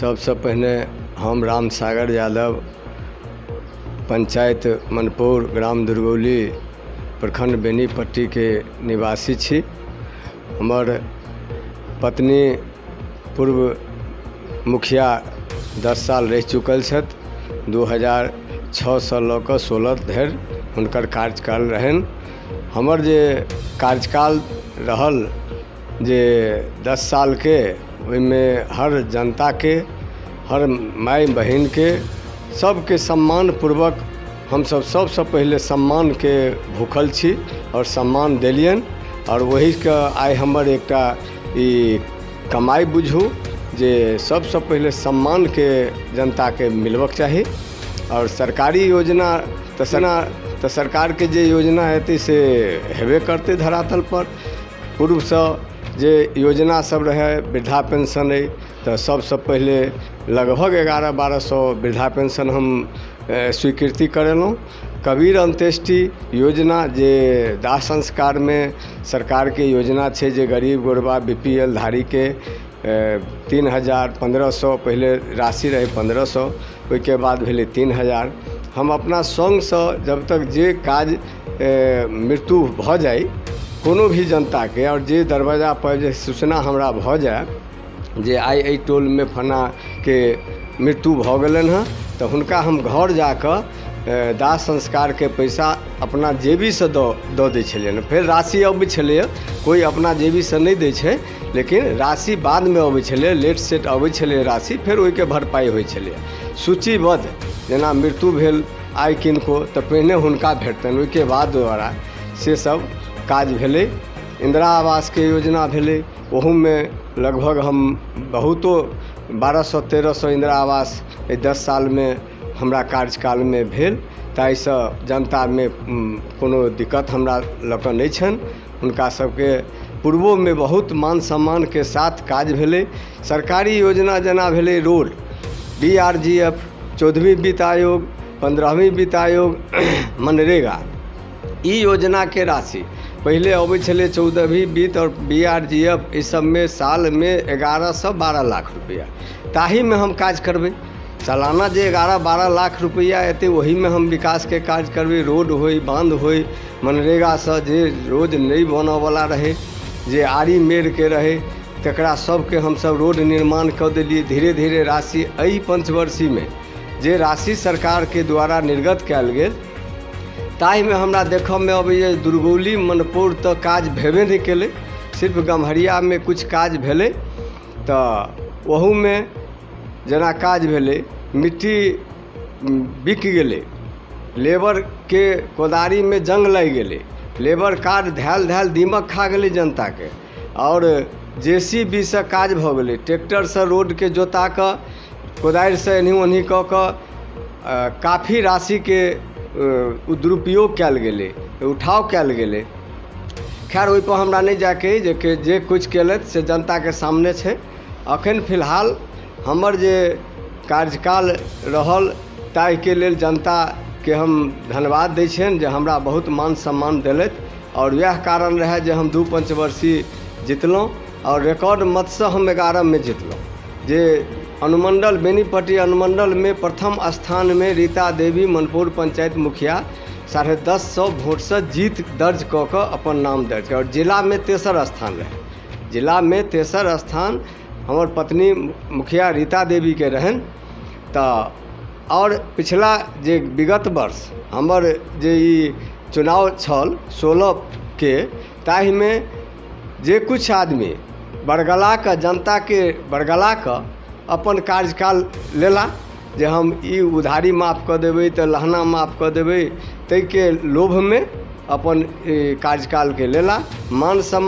सबसँ पहिने हम रामसागर यादव, पंचायत मनपुर, ग्राम दुर्गौली, प्रखण्ड बेनीपट्टीके निवासी छी। हमर पत्नी पूर्व मुखिया 10 साल रहि चुकल छथि। 2006सँ लऽ कऽ 16 धरि हुनकर कार्यकाल रहनि। हमर जे कार्यकाल रहल जे 10 सालके, ओहिमे हर जनताके, हर माय बहिनके, सबके सम्मानपूर्वक हमसब सबसँ पहिले सम्मानके भूखल छी आओर सम्मान देलियनि। आओर ओहिके आइ हमर एकटा ई कमाइ बुझू जे सबसँ पहिले सम्मानके जनताके मिलबक चाही। आओर सरकारी योजना तऽ सेना तऽ सरकारके जे योजना हेतै से हेबे करतै धरातलपर। पूर्वसँ जे योजना सब रहै, वृद्धा पेंशन अइ, तऽ सबसँ पहिले लगभग 1100-1200 वृद्धा पेंशन हम स्वीकृति करेलहुँ। कबीर अन्त्येष्टि योजना, जे दाह संस्कारमे सरकारके योजना छै जे गरीब गुरबा, बीपीएल धारीके 3000, 1500, पहिले राशि रहै 1500, ओहिके बाद भेलै 3000। हम अपना सङ्गसँ जब तक जे काज मृत्यु भऽ जाइ कोनो भी जनताके आओर जे दरवाजापर जे सूचना हमरा भऽ जाय जे आइ एहि टोलमे फलाँके मृत्यु भऽ गेलनि हँ, तऽ हुनका हम घर जाकऽ दाह संस्कारके पैसा अपना जेबीसँ दऽ दऽ दै छलियनि। फेर राशि अबै छलैए। कोइ अपना जेबीसँ नहि दै छै, लेकिन राशि बादमे अबै छलै, लेट सेट अबै छलै राशि, फेर ओहिके भरपाइ होइ छलैए। सूचीबद्ध जेना मृत्यु भेल आइ किनको, तऽ पहिने हुनका भेटतनि, ओहिके बाद द्वारा से सब काज भेलै। इन्दिरा आवासके योजना भेलै, ओहूमे लगभग हम बहुतो 1200-1300 इन्दिरा आवास एहि 10 सालमे हमरा कार्यकालमे भेल। ताहिसँ जनतामे कोनो दिक्कत हमरा लऽ कऽ नहि छनि। हुनका सबके पूर्वोमे बहुत मान सम्मानके साथ काज भेलै। सरकारी योजना जेना भेलै रोड, बीआरजीएफ, 14वीं वित्त आयोग, 15वीं वित्त आयोग, मनरेगा, ई योजनाके राशि पहिले अबै छलै। 14वीं वित्त आओर बीआरजीएफ, एहि सबमे सालमे 11सँ 12 लाख रुपैआ, ताहिमे हम काज करबै। सालाना जे 11-12 लाख रुपैआ एतै, ओहिमे हम विकासके काज करबै, रोड होइ, बाँध होइ। मनरेगासँ जे रोड नहि बनयवला रहै, जे आरी मेड़के रहै, तकरा सबके हमसब रोड निर्माण कऽ देलियै। धीरे धीरे राशि एहि पञ्चवर्षीमे जे राशि सरकारके द्वारा निर्गत कयल गेल, ताहिमे हमरा देखयमे अबैए, दुर्गौली मनपुर तऽ काज भेबे नहि केलै, सिर्फ गम्हरियामे किछु काज भेलै। तऽ ओहूमे जेना काज भेलै, मिट्टी बिक गेलै, लेबरके कोदारिमे जङ्ग लागि गेलै, लेबर कार्ड धयल धयल दीमक खा गेलै जनताके आओर जेसीबीसँ काज भऽ गेलै। ट्रैक्टरसँ रोडके जोता कऽ, कोदारिसँ एनही ओनही कऽ कऽ काफी राशिके दुरुपयोग कयल गेलै, उठाव कयल गेलै। खैर, ओहिपर हमरा नहि जायके अइ। जे जे किछु केलथि से जनताके सामने छै। अखन फिलहाल हमर जे कार्यकाल रहल, ताहिके लेल जनताके हम धन्यवाद दै छियनि जे हमरा बहुत मान सम्मान देलथि आओर इएह कारण रहए जे हम दू पंचवर्षीय जितलहुँ आओर रिकॉर्ड मतसँ हम 11मे जितलहुँ, जे अनुमंडल, बेनीपट्टी अनुमंडलमे प्रथम स्थानमे रीता देवी, मनपुर पंचायत मुखिया, 150 भोटसँ जीत दर्ज कऽ कऽ अपन नाम दर्ज आओर जिलामे तेसर स्थान रहै। जिलामे तेसर स्थान हमर पत्नी मुखिया रीता देवीके रहनि। तऽ आओर पिछला जे विगत वर्ष हमर जे ई चुनाव छल 16के, ताहिमे जे किछु आदमी बरगला कऽ, जनताके बरगला कऽ अपन कार्यकाल लेला जे हम ई उधारी माफ कऽ देबै तऽ लहना माफ कऽ देबै, ताहिके लोभमे अपन कार्यकालके लेला, मान सम्मान